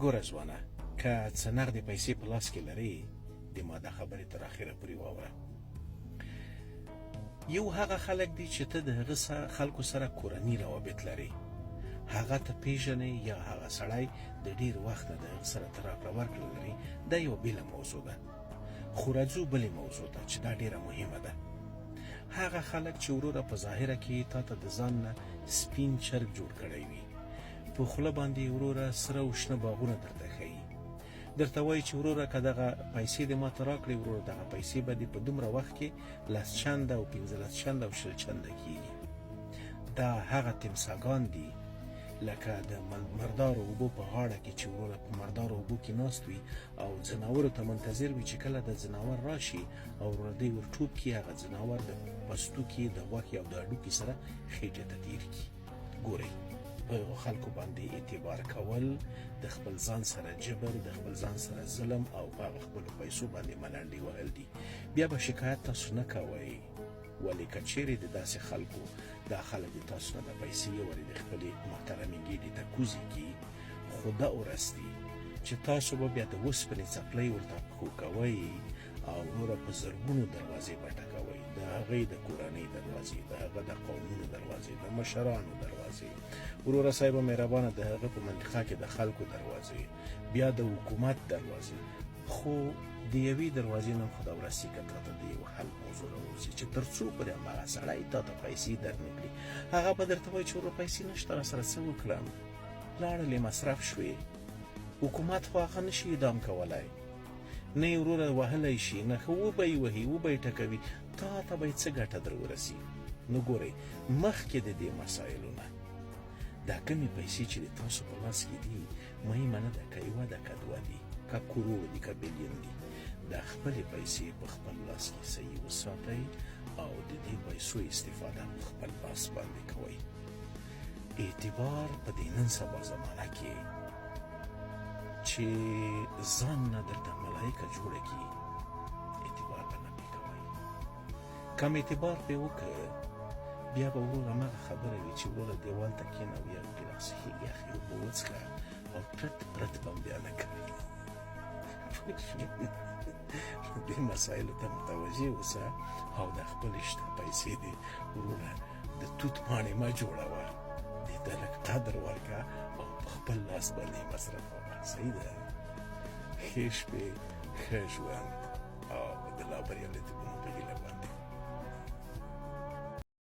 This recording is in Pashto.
ګوره ځوانه، که څه نغدې پیسې په لاس کې لرې، د ما دا خبرې تر اخره پورې واوره. یو هغه خلک دي چې ته د هغه خلکو سره کورني روابط لرې، هغه ته پیژنې یا هغه سړی د ډیر وخت نه د هغه سره ته راکړه ورکړه لرې، دا یوه بېله موضوع ده. خو راځو بلې موضوع ته چې دا ډیره مهمه ده. هغه خلک چې وروره په ظاهره کې تا ته د ځان نه سپین چرګ جوړ کړی وي، په خوله باندې وروره سره او شنه باغونه درته ښیي، درته وایي چې وروره که دغه پیسې دې ماته راکړې، وروره دغه پیسې به دې په دومره وخت کې لس چنده او 15 چنده او 20 چنده کیږي. دا هغه تمساګان دي لکه د مردارو اوبو په غاړه کې چې وروره په مردارو اوبو کې ناست وي او ځناورو ته منتظر وي چې کله د ځناور راشي او وروره دی ورټوپ کړي، هغه ځناور د پستوکي د غوښې او د هډوکي سره خېټې ته تېر کړي. ګورئ، په خلکو باندې اعتبار کول د خپل ځان سره جبر، د خپل ځان سره ظلم او په هغه خپلو پیسو باندې ملنډې وهل دي. بیا به شکایت تاسو نه کوئ، ولې که چیرې د داسې خلکو دا خلک د تاسو نه د پیسې یو وارې د خپلې محترمې ګیډې ته کوزې کړي، خو دا ورځ دي چې تاسو به بیا د اوسپنې څپلۍ ورته پښو کوئ او وروره په زرګونو دروازې به ټکوئ، د هغې د کورنۍ دروازې، د هغه د قومونو دروازې، د مشرانو دروازې، وروره صاحب مهربانه د هغه په منطقه کې د خلکو دروازې، بیا د حکومت دروازې. خو د یوې دروازې نن خو دا ورځ که تا ته د یو حل موضوع راوځي چې تر څو پورې هماغه سړی تا ته پیسې درنکړي، هغه به درته وایي چې وروره پیسې نشته را سره څه وکړم، لاړلې مصرف شوې، حکومت خو هغه نشي اعدام کولی، نه یې وروره وهلی شي، نه ښه وبه یې وهي، وبه یې ټکوي، تا ته به یې څه ګټه در ورسي؟ نو ګورئ، مخکې د دې مسایلو نه دا کمې پیسې چې د تاسو په لاس کې دي، مهمه نه ده که یوه ده که دوه دي، که کروړ دي که بیلین دي، دا خپلې پیسې په خپل لاس کې صحیح وساتئ او د دې پیسو استفاده په خپل لاس باندې کوئ. اعتبار په دې نن سبا زمانه کې چې ځان نه درته ملایکه جوړه کړي، اعتبار به نه پرې کوئ. کم اعتبار پرې وکړ، بیا به وروره هماغه خبره وي چې وروره دیوال ته کښېنه او یو ګیلاس یخې اوبه وڅښه او پرت پرت به هم بیا نه کوي. پوه شوې؟ دې مسایلو ته متوجه اوسه او د خپلې شته پیسې دې وروره د توت پاڼې مه جوړوه، دې ته لږ قدر ورکړه او په خپل لاس باندې یې مصرفوه. صحیح ده؟ ښې شپې، ښه ژوند او د لا بریالیتوبونو.